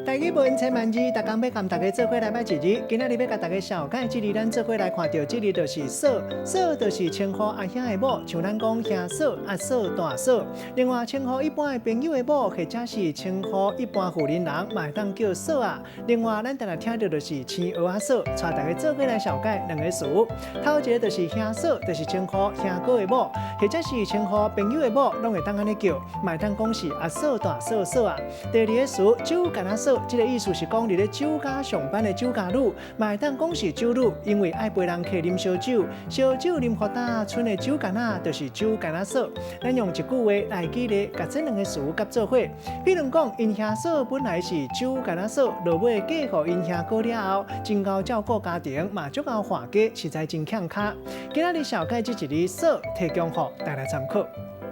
台語文千萬字，逐工欲共大家做伙來捌一字。今仔日欲共大家紹介這字，咱做伙來看著這字就是嫂，嫂就是稱呼阿兄的某，像咱講兄嫂、阿嫂、大嫂。另外，稱呼一般的朋友的某，或者是稱呼一般婦人人，嘛會當叫嫂仔。另外，咱定定聽著就是生蚵仔嫂，帶大家做伙來紹介兩个詞。頭一个就是兄嫂，就是稱呼兄哥的某，或者是稱呼朋友的某，攏會當按呢叫，嘛會當講是阿嫂、大嫂、嫂仔。第二个詞，酒矸仔嫂，這个意思是講佇咧酒家上班的酒家女，嘛會當講是酒女，因為愛陪人客啉燒酒，燒酒啉予焦，賰的酒矸仔就是酒矸仔嫂。咱用一句話來舉例，共這兩个詞結做伙。比如講，𪜶兄嫂本來是酒矸仔嫂，落尾嫁予𪜶兄哥了後，真𠢕照顧家庭，嘛足𠢕看家，實在真欠跤。今仔日紹介這一字嫂，提供予大家參考。